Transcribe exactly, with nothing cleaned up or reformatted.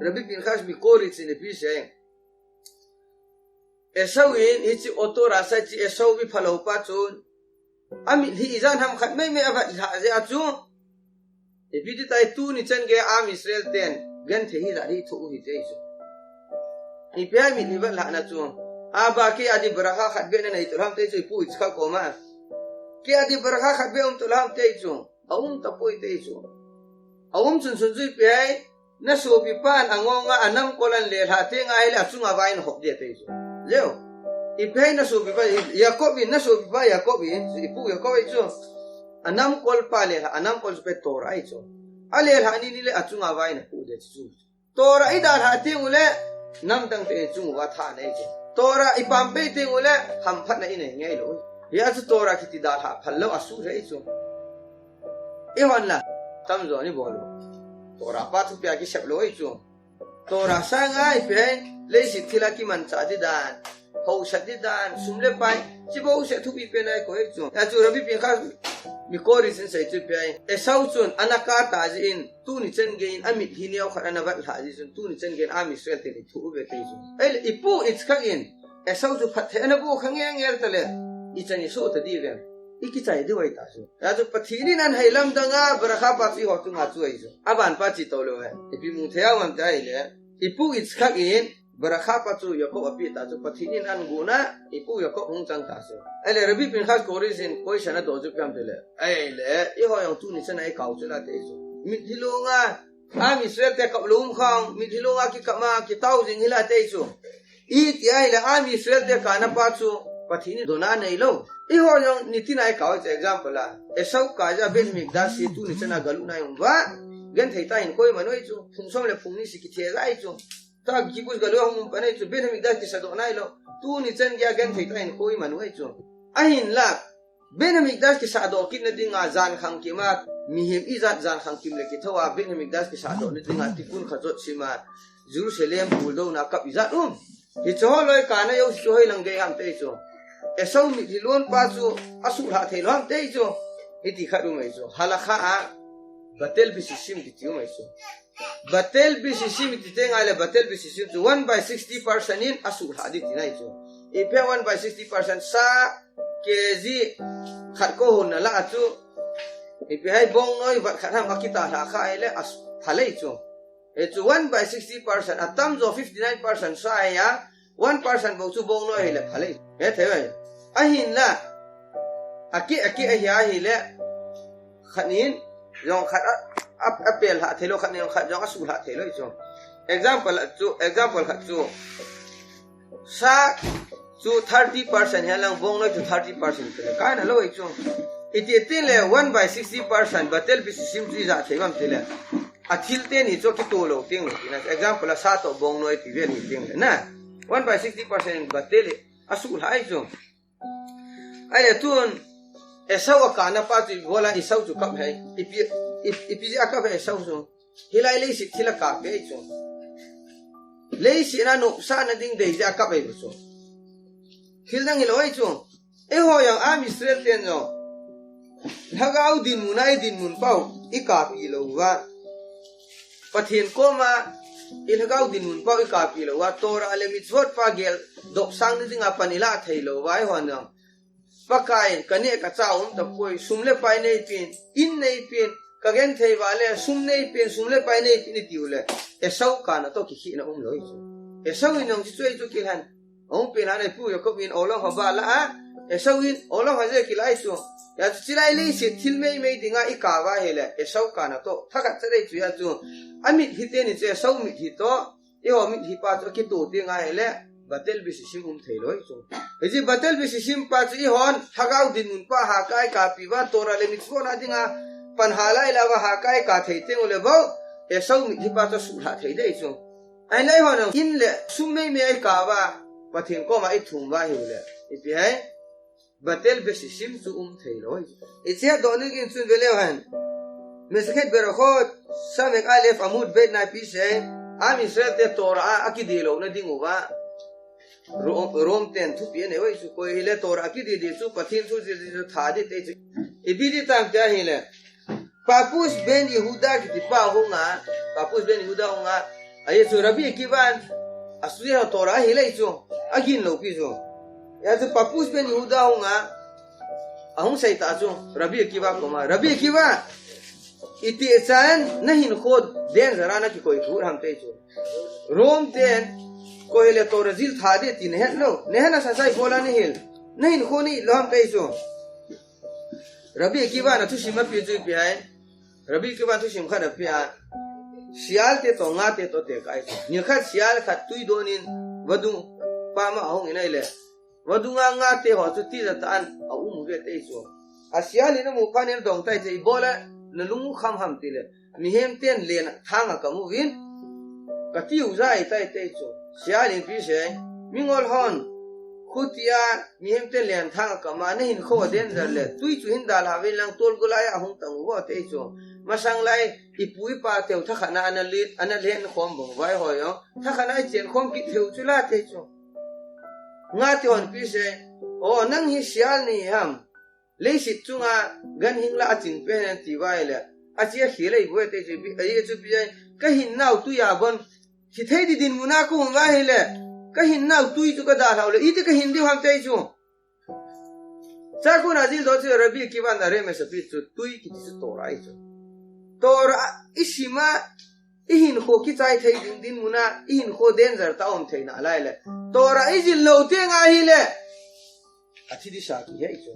Rabbi Pinchas Mikoritz in ipi asei. Esau in hiche oto rasa hiche Esau mi phalou pa chun, amitlhi ijat ham khat meimei avet lhah jeh a chu, ipi ti tai, tuni chan gei a Am Israel ten genthei hijat hi thoh u hite chu. Ipi ham amitlhi vet lhahna chu. Aba kei a di bracha khat beh nanei tolham te chu, ipu Yitzchak koma. Kei a di bracha khat beh um tolham te chu. Aum tapoi te chu. Aum chun chun chu ipi ham, nasopipan angonga anamkol ahin lelhah teng ahile achunga vaiin ahop ding ati chu. Leo. Ipi ham nasopipa, Yaakov in, nasopipa Yaakov in, ipu Yaakov in chu. Anamkol pa lelhah, anamkol chu ipi Torah ahi chu. Alelhah ni ni le achunga vaiin apoh ding chu. Torah idalhah teng ule, namdang te in chung uva tha nei chu. Torah ipam pei teng ule, hamphatna inei ngai lou. Hia chu Torah kiti dalhah phal lou asu ahi chu. Ihon la, tamjo ni bol u. Torah pa thupia kisep lou ahi chu. Torah sanga ipi ham, leiset thil a kimanchah ding dan, hausat ding dan, sum le pai, hiche bou seh thupi pen ahi koi chu. Achu Rabbi Pinchas Mikoritz in asei chu ipi ham, Esau chun ana kap ta jeh in, tuni chan gei in amitlhi neo khat ana vet lhah jeh chun, tuni chan gei in Am Israel ten ithoh uve ati chu. Ahile ipu Yitzchak in, Esau chu phatthei ana boh kha ngel ngel tale, ichan isoh ta diu vem? Ikichai diu ahi ta chu. Hia chu Pathen in ahin heilamdang a, bracha pa chu eiho chunga chu ahi chu. Aban pa che to leu hen. Ipi mu thei ham iti ahile, ipu Yitzchak in, bracha pa chu Yaakov apeh ta chu, Pathen in ahin gon a, ipu Yaakov hung chang ta chu. Ahile Rabbi Pinchas Mikoritz in question adoh chu ipi ham itile. Ahile, eiho jong tuni chan a ikap u chu la ati chu. Mitlhi longa, Am Israel te kap lou um khang, mitlhi longa kikap ma, kitao jing hi la ati chu. Iti ahile Am Israel te kapna pa chu, Pathen in dona nei lou. Eiho jong nitin a ikap u chu example a. Esau kap jeh a Beit Hamikdash hi tuni chan a galut na um uva. Genthei tah in koi man u ahi chu. Phung som le phung ni si kithe jeh ahi chu. Tua kibbutz galui a hung um pan ahi chu, Beit Hamikdash kisahdoh nailou. Tuni chan geiya genthei tah in koi man u ahi chu. Ahinla, Beit Hamikdash kisahdoh kitna dinga jan khangkim a, mihem ijat jan khangkim le kithou a, Beit Hamikdash kisahdohna dinga tikkun khat jot sim a, Jerusalem puldouna kap ijat um. Hiche ho loi kapna jouse chu hoilang gei ham ati chu. Esau mitlhi lon pa chu asuhlhah thei lou ham ati chu. Hiti khat um ahi chu. Halakha a, Batel Besisim kiti um ahi chu. Batel Besisim iti teng ahile Batel Besisim chu one by sixty percent in asuhlhah ding tina ahi chu. Ipi ham one by sixty percent, sa K G khat ko hon na lah a chu. Ipi ham bongnoi vat khat ham akitah lhah kha ahile aphal ahi chu. Hichu one by sixty percent, atamjo fifty nine percent sa ahi a, one percent bou chu bongnoi ahile phal ahi. Hethei ahi. Ahinla, akeh, akeh ahi ahile, khat in jong khat a, a, apel lhah thei lou, khat in jong khat jong asuhlhah thei lou ahi chu. Example chu, example khat chu, sa chu thirty percent hilang bongnoi chu thirty percent kile, kana lou ahi chu. Iti tile one by sixty percent Batel Besisim chu ija thei uvam tile, athil teni chu kitoh lou teng lou tina. Example a sa toh bongnoi ti vel hi teng le na, one by sixty percent Batel asuhlhah ahi chu. Ahile tun, Esau akapna pa chu ibola Esau chu kap ham. Ipi, ipi, ipi jeh a kap ham Esau chu. Hilai leiset thil a kap ahi chu. Leiset a nopsahna ding dei jeh a kap ahi chu. Thil dang hilou ahi chu. Eiho jong Am Israel ten jong, lhagao dinmun a idinmun pau ikappi lou uva, Pathen koma ilhagao dinmun pau ikappi lou uva, Torah le mitzvot pa geldoh sangna dinga pan ilah thei lou uva, eihon jong, Pakai, kaneh kachah um tapoi, sum le pai neipen, in neipen, kagenthei uva le sum neipen, sum le pai neipen itiu le, Esau kapna toh kikhehna umlou ahi chu. Esau in jong hichu ahi chu kilhen. Ahung pen lhah a ipu Yaakov in olong ho ba lah a, Esau in olong ho jeh a kilah ahi chu. Hia chu chulai leiset thil meimei dinga ikap uva ahile, Esau kapna toh thakhat chet ahi chu hia chu. Amitlhi teni chu Esau mitlhi toh, eiho mitlhi pa chu akitoh teng ahile, Batel Besisim um thei lou ahi chu. Hiche Batel Besisim pa chu eihon, lhagao dinmun pa hakai kappi uva, Torah le mitzvot na dinga pan halai lah uva hakai kap thei teng ule bou, Esau mitlhi pa chu asuhlhah thei ding ahi chu. Ahinla eihon in le sum meimei a ikap uva, Pathen koma ithum uva ahile, ipi ham, Batel Besisim chu um thei lou ahi chu. Iche doh ning in chun ve leu hen. Masechet Berachot, Samech Alef Amud Bet na ipi asei. Am Israel te Torah a akidei louna ding uva, Rom, Rom ten thupi anei u ahi chu. Koi hile Torah akidei ding chu, Pathen thu jil ding chu that ding ati chu. Ipi ti tam tia ahile, Papus ben Yehuda kiti pa hunga, Papus ben Yehuda hunga, Ahi chu Rabbi Akiva in, asui ho Torah ahil ahi chu, agin lou pi chu. Hia chu Papus ben Yehuda hunga, ahung sei ta chu, Rabbi Akiva koma, Rabbi Akiva, iti chan, nahinkho danger a nakikoi thu ham ti chu. Rome ten, koi le Torah jil tha ding ti nahet lou, nahet na sa sai bola nahil, nahinkho nahil lou ham ti chu. Rabbi Akiva in athusim api chu ipi ham. Rabbi Akiva in thusim khat api a. Sial te toh, nga te toh tekah ahi chu. Nikhat sial khat tui don in vadung pam a ahung in ahile, vadung a nga te ho chu tijat tah in aum uve ti chu. A sial in amu phat in adong tai chu, ibola nalung u kham ham ti le, mihem ten len thang akam uvin, kati u jeh ahi tai ti chu. Sial in ipi sei, mingol hon khutia mihem ten len thang akam a, nahinkho danger le, tui chu hin dalha uvin lang tol golai a hung tang uvo ti chu. Masang lai ipu ipa teu thakhat na ana len, ana len khom bang vai hoi o. Thakhat na ichen khom kit thei u chu la ti chu. Nga te hon ipi sei, o nang hi sial nahi ham. Leiset chunga ganhing la achin pen hen ti uva ahile, achi akhel ahi bou e ti chu, ahi chu ipi sei, kahin nau tui a bon, hithei di dinmun a kahung uva ahile, kahin nau tui chu kadalhau le, iti kahin diu ham ti chu. Chakun a jil doh chu Rabbi Akiva in aremes api chu, tui kiti chu Torah ahi chu. Torah isim a, ihinkho kichai thei ding dinmun a, ihinkho danger tah a um thei nalai le, Torah ijil lou teng ahile, athi ding sa kihi ahi chu.